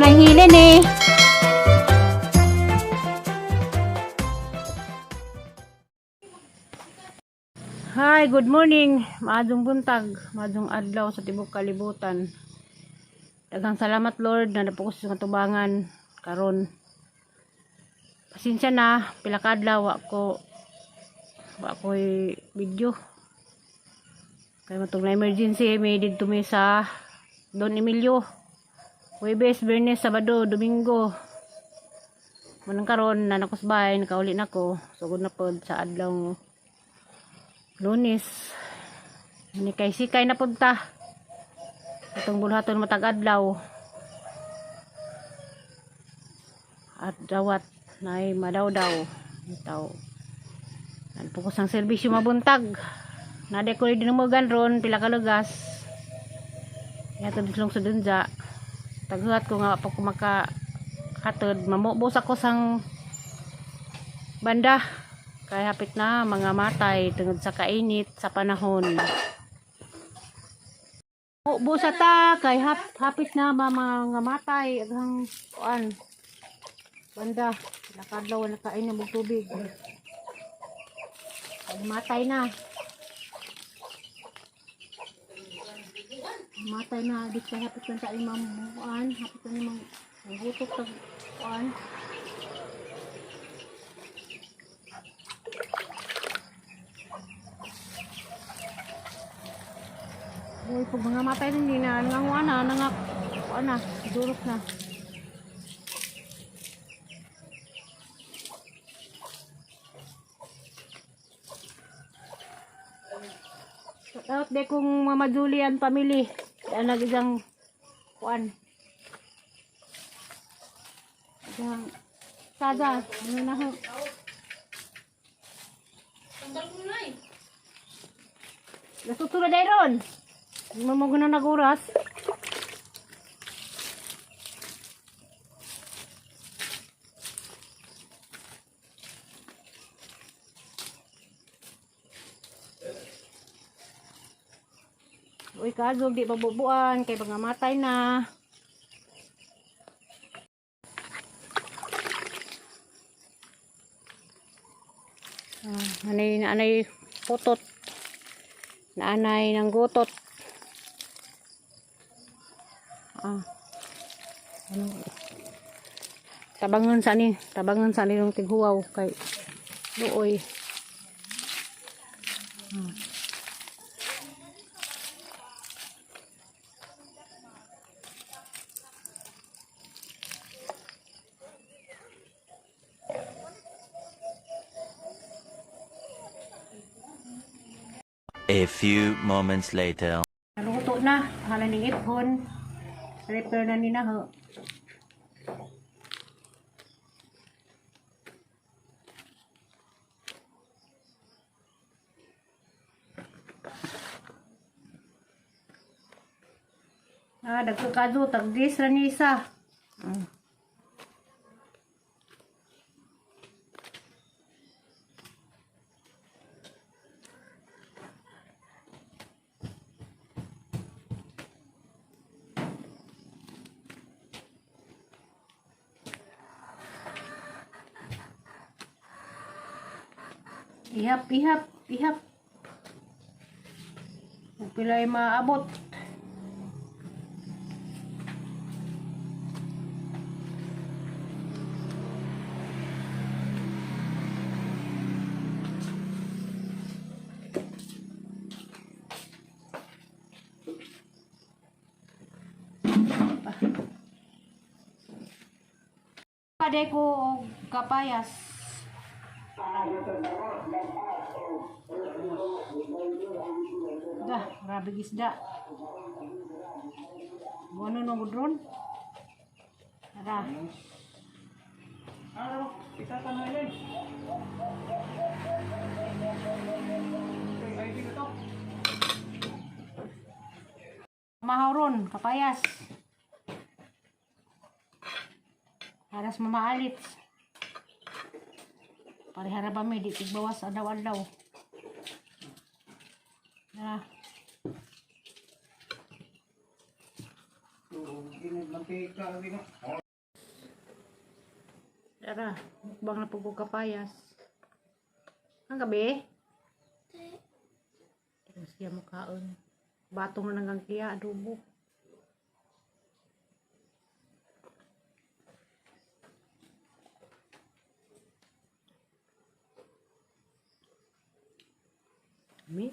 Lang hilin eh. Hi, good morning. Maadong buntag, maadong adlaw sa tibok kalibutan. Daghang salamat, Lord, na napukos sa katubangan karon. Pasensya na, pila ka adlaw wa ko'y video. Kay matong na emergency may didto mi sa Don Emilio. Huwebes, Biyernes, Sabado, Domingo. Manang karon na nakusbay, nakauli na ko. Sugod na pod sa adlaw Lunes. Ni kay sikay na punta. Itong bulhaton matag adlaw. At dawat nay madawdaw. Itaw. Nagpukos ang serbisyo mabuntag. Naday ko dinumugan ron pila ka lugas. Yato dislong sa dunja. Taghuat ko nga pa ko maka katod mamubos ako sang banda. Kaya hapit na mga matay tungod sa kainit sa panahon. Busa ta kay hapit na mga matay aghang kuan. Banda nakadlaw na kain ng tubig. Ay, matay na. Matay na di kay hapit na tayo mamuan, hapit na mang gutok tag kuan. Uy, pag mga matay hindi na, nanganguan na, nangak, kuan na, durok na. Shout out de kung Mama Julian family. Kaya nag-isang kuan. Isang sada, ano na ho. Nasutura dahil ron. Hindi mo mo na naguras. Uy, kazog, di mabubuan. Kay mga matay na. Ah, anay, anay putot. Naanay ng gutot. Ah. Ano? Tabangon sa ni yung tighuwaw kay luoy. A few moments later. Naluto na. Hala ning ipon. Prepare na ni na ho. Ah, dagkakado, tagdis ra ni isa. Ihap, ihap, ihap. Ug pilay maabot. Pade ko og kapayas. Dah, grabe isda. Bueno no gudron. Tara. Ano? Kita na yan. Kay ID ko to. Mahauron, kapayas. Haras mamaalit. Parehara ba may di tigbawas adlaw-adlaw. Tara. Tara, mukbang na po ko kapayas. Ang gabi? Tapos siya mukaon. Batong na nanggang kiya, adobo. Mi.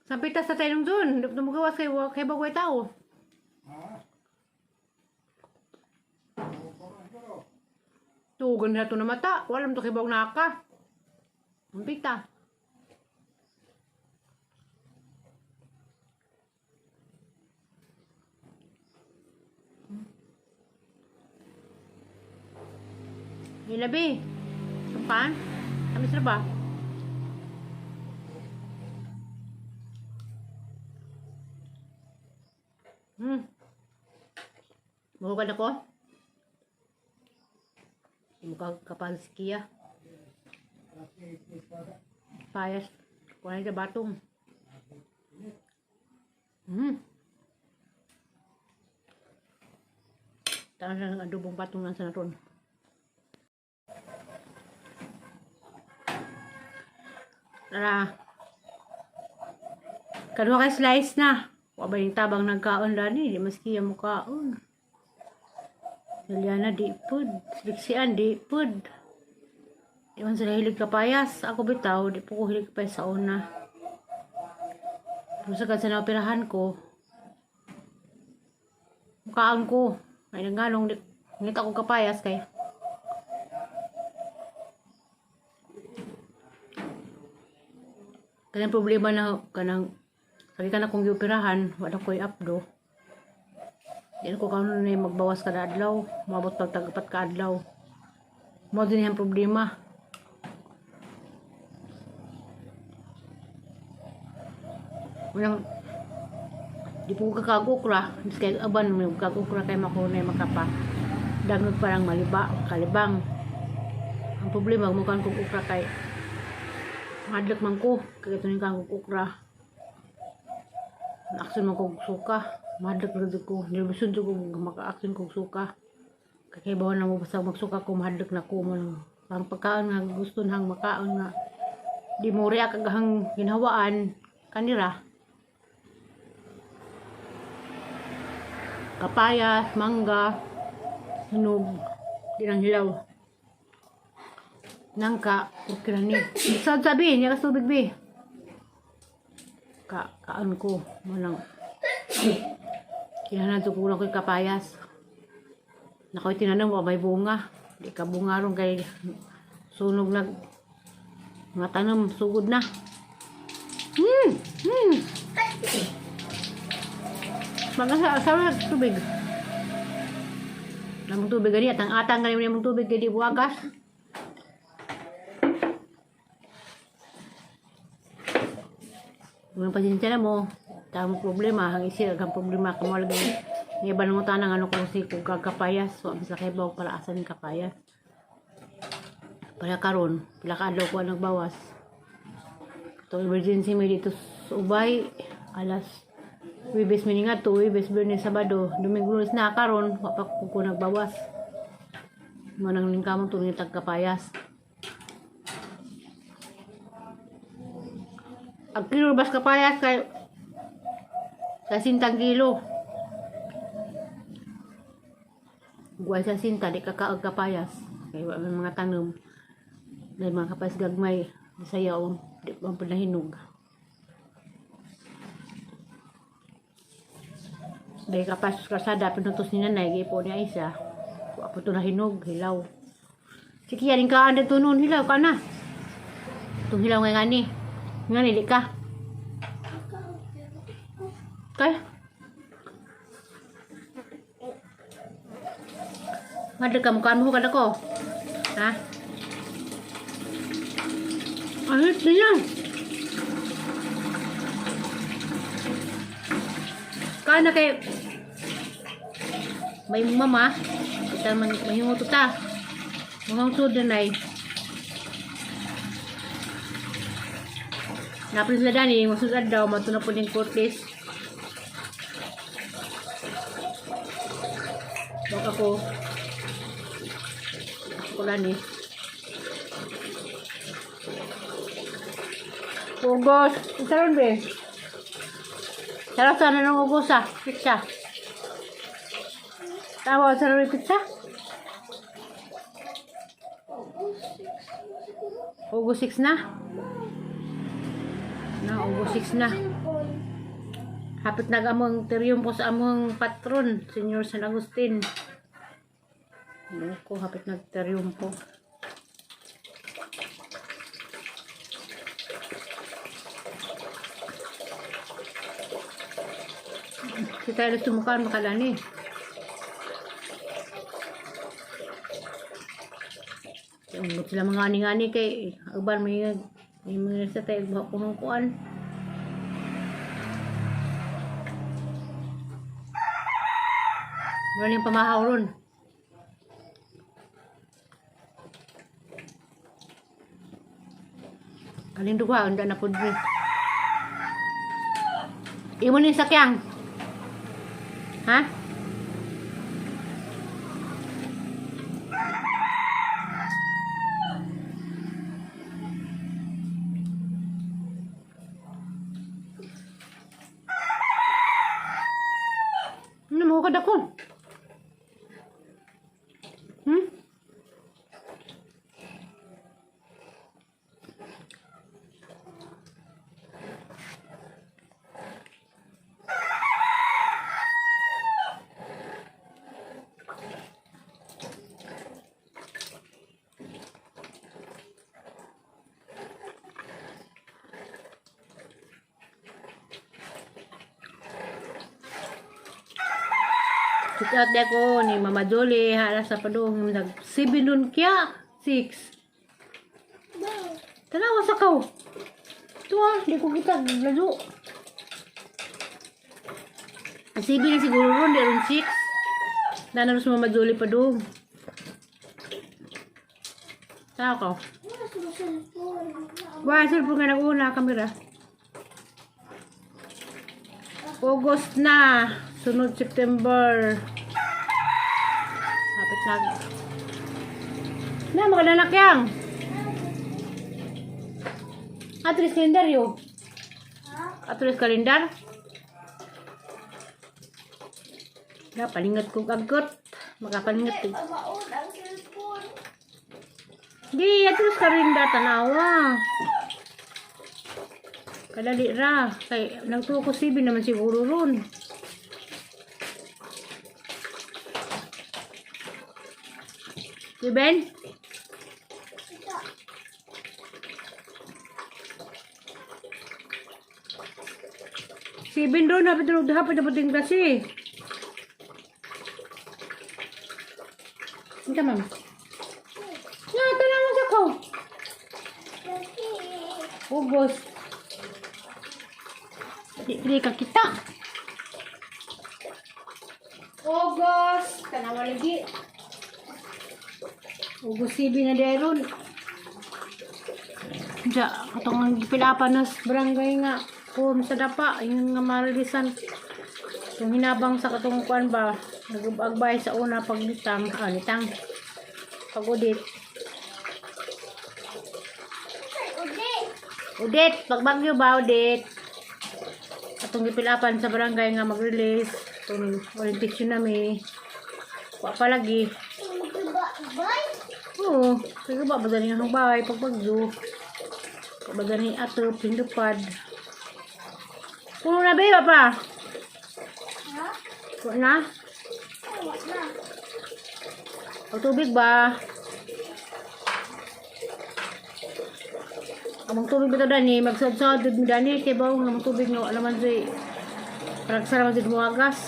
Sampitas sa tayo dun. Tumugawas kay, kay bagway tao. Tugon na to na mata. Walam to kay bawang naka. Sampita. Nilabi. Sampan? Tamis na ba? Mahugad ako. Mukha kapal si Kia. Payas. Kuha na batong. Tangan na ng adobong batong lang sa naron. Tara. Kaduha kay slice na. Wa ba yung tabang nagkaon dani, di maski mo kaon. Juliana di pud, Lixian di pud. Di man sila hilig kapayas. Ako bitaw, di po ko hilig kapayas sa una. Pero sa sa naoperahan ko, mukaan ko. Ay nangalong, di, ngita ko kapayas kay. Kanang problema na kanang sabi ka na kung gioperahan, wala ko'y apdo. Di na ko kanon na magbawas kada adlaw, moabot pag tag-apat ka adlaw. Mao din ang problema. Walang di po ko kakag-ukra, mis kay aban may kag-ukra kay makunay makapa. Dangog parang maliba, kalibang. Ang problema mukan kong ukra kay madlak man ko, kay ito kang ukra. Action man kog suka, madlak ra ko, nervous ko maka-action kog suka. Kay bawo na mo basta magsuka ko mahadlok na ko mo ang pagkaon nga gusto nang makaon nga di mo react kagahang ginhawaan kanira. Kapayas, mangga, hinog, di nang hilaw. Nangka, okay na ni. Sad sabi, niya ka tubig bi. Ka kaan ko, manang kinahanglan ko kulang ko'y kapayas. Nakoy tinanong wa may bunga. Di ka bunga ron kay sunog na mga tanom sugod na. Magasa sa tubig. Namong tubig gani atang atang gani namong tubig kay di buwagas. Mga pasensya na mo. Tamang problema, ang isi ang problema kamo lagi. Ni iba nang tanang ano kung si kung kagkapayas, so ang sa kay para asan yung kapayas. Para karon, pila ka adlaw ko ang nagbawas. To emergency may dito sa Ubay alas Webes mi nga to, Webes, Biyernes, Sabado, Domingo, Lunes na karon, wa pa ko nagbawas. Manang ning kamong tuloy tagkapayas. Ang kilo bas kapayas kay sa sintang kilo. Guway sa sinta, di kakaag kapayas. Kay wa may mga tanom. Dahil mga kapayas gagmay, Bisaya o di pa panahinog. Dahil kapayas sa kalsada, pinutos ni nanay, gipo niya isa. Wa po ito nahinog, hilaw. Sige, yaring kaan dito noon, hilaw ka na. Itong hilaw nga ngani. Ngani, di ka. Kay. Madal ka mukhaan mo kada ko. Ha? Ayos din yan. Kana kay may mama kita man mahinguto ta. Mga sud na nay. Napin sila dani, masunod daw, mato na po yung court list. Baka ko. Ako dani. Ugos. Karon be. Tara sana ng ugos ah. Pizza. Tawa sa rin pizza. August 6 na. Na, August 6 na. Cellphone. Hapit na among terium po sa among patron, Senyor San Agustin. Ano ko, hapit nagterium po. Si tayo sumukaan makalani. Ungot sila mga ani-ani kay uban may mga sa tayo buha kunong kuan. Wala yung pamahaw ron. Kaling duha, unda na po diri. Imo ni sakyang. Ha? Ano mo kada ko? Shout out ko ni Mama Jolie, hala sa padung nag 7 nun kya 6. Tanawa sa kaw. Ito ah, di ko kita lalo. 7 na siguro ron, di ron 6. Nanaros Mama Jolie padung. Tanawa ka. Wala sa cellphone. Wah, cellphone ka nag-una, kamera. August na. Sunod September. Kapit na. Na, makalanak yang. Atris kalendaryo. Ha? Atris kalendar. Na, palingat kong agkot. Makapalingat ko. Pamaon ang cellphone. Di, atris kalendar, tanawa. Kadali ra. Kay, nagtuo ko sibi naman siguro ron. Si Ben? Ito. Si Ben doon, hapit na hapit na puting klase. Hindi ma'am. Na, tanawa sa ko. Laki. August. Di, di ka kita. August. Tanawa lagi. August sibi na deron. Ja, katong ang gipilapan nas barangay nga. Kung sa dapa, yung nga marilisan. Itong hinabang sa katong kuan ba, nag-agbay sa una paglitang, ah, litang. Pag-udit. Ay, uli. Udit, pagbagyo ba, Udit? Atong gipilapan sa barangay nga mag-release. Itong orientation nami. Wa pa lagi. Bye. Oo, kaya ba ba dali ang bahay pagbagyo. Ba dali ato pindupad. Puno na ba pa? Ha? Puno na? Ay, wala. O tubig ba? Among tubig ba ito dani? Magsad-sad mo dani. Kay ba ang tubig nga wala man siya. Parang sa naman siya muagas.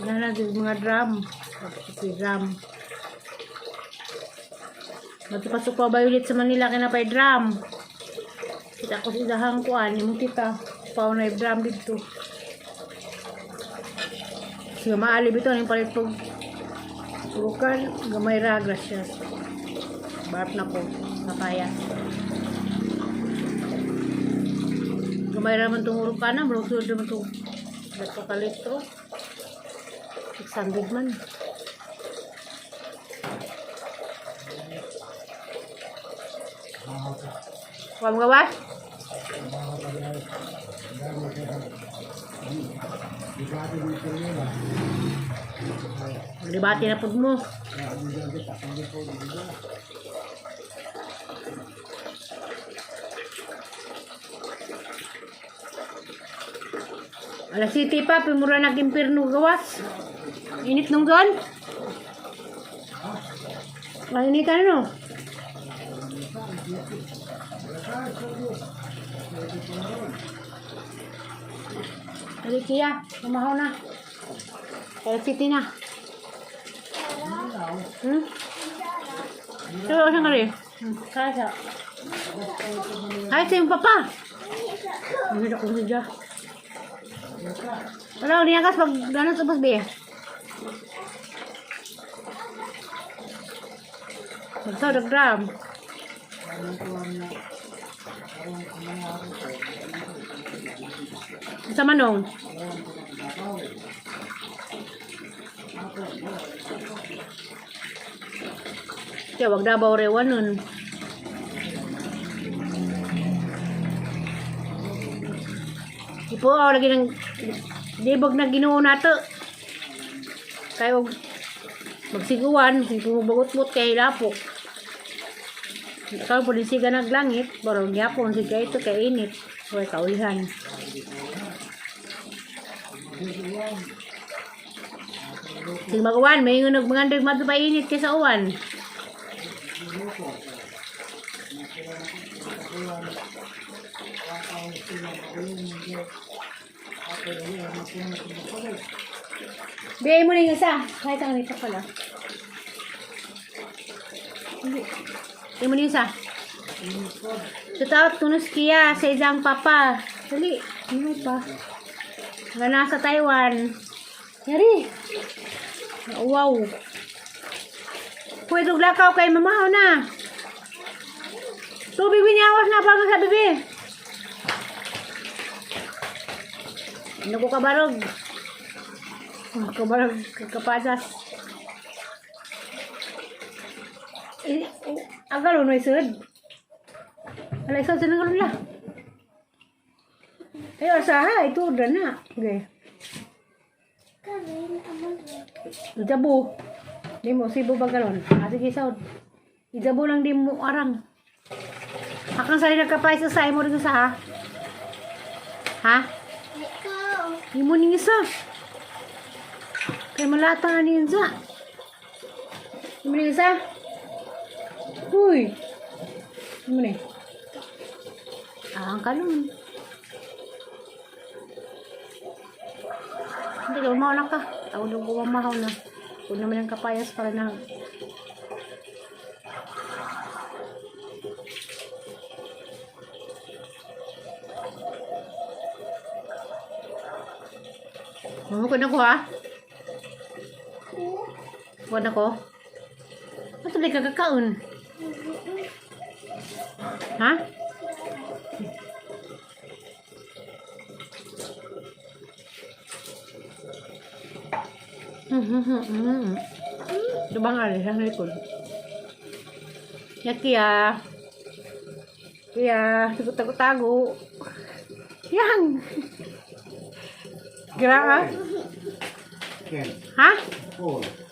Wala na siya mga drum. Magsupi drum. Magpasok pa ba ulit sa Manila kaya na pa drum. Kita ko sa idahang kuan. Imong tita. Pao na yung drum dito. Siya maalib ito. Ang palit pag Bukan, gamay ra, gracias. Barap na ko, papaya. Gamay ra man tong urukana, murag sud man tong dato ka litro. 600 man. Wa mo gawas? Debate na pud mo. Alas City pa, pimura na impirno gawas. Init nung doon. Mainitan, no? Dali kiya, lumahaw na. Alas City na. So, saan ka rin? Kaya siya. Ay, sa iyong papa. Ang hirap ko siya. Wala, hindi nakas pag gano'n sa bus, be. Magsaw, dagdam. Sa manong. Kaya wag dabaw rewan nun. Ipo, oh, lagi ng libog na Ginoo nato. Kayo magsiguan, magbugutbut kay lapok. Ikaw po din siga naglangit, barong yapon siga ito kay init. Huwag kaulihan. Sige mag-uwan, may ingon mga mga pa init kaysa uwan. Bigay mo na yung isa. Kahit ang nito pala. Hindi. Bigay mo na yung isa. Shout out tunos kiya sa isang papa. Dali. Ano pa? Nga nasa Taiwan. Yari. Wow. Pwede og lakaw kay mamahaw na. Tubig binyawas na pag sa bibi. Ano ko kabarog? Oh, kabarog kapasas. Eh, oh, agal no isud. Ala isud sa nang la. Ayo asaha ito order na. Okay. Karin, amang Ijabo. Di mo sibo ba galon? Ah, sige saud. Ijabo lang di mo arang. Akang sali nagkapay sa imo rin sa ha. Ha? Ikaw. Imo ning isa. Kay malata nga niyan sa. Imo ning isa. Uy. Imo ni. Ah, ang kalon. Hindi ka, umaw na ka. Tawag ko umahaw na. Huwag naman ang kapayas para na. Mamukod na ko ha. Kuha na ko. Ano ka kakaon? Ha? Lubang ali, ang likod. Ya, Kia. Kia, tago-tago. Yang. Gira ah. 10, Ha? 4.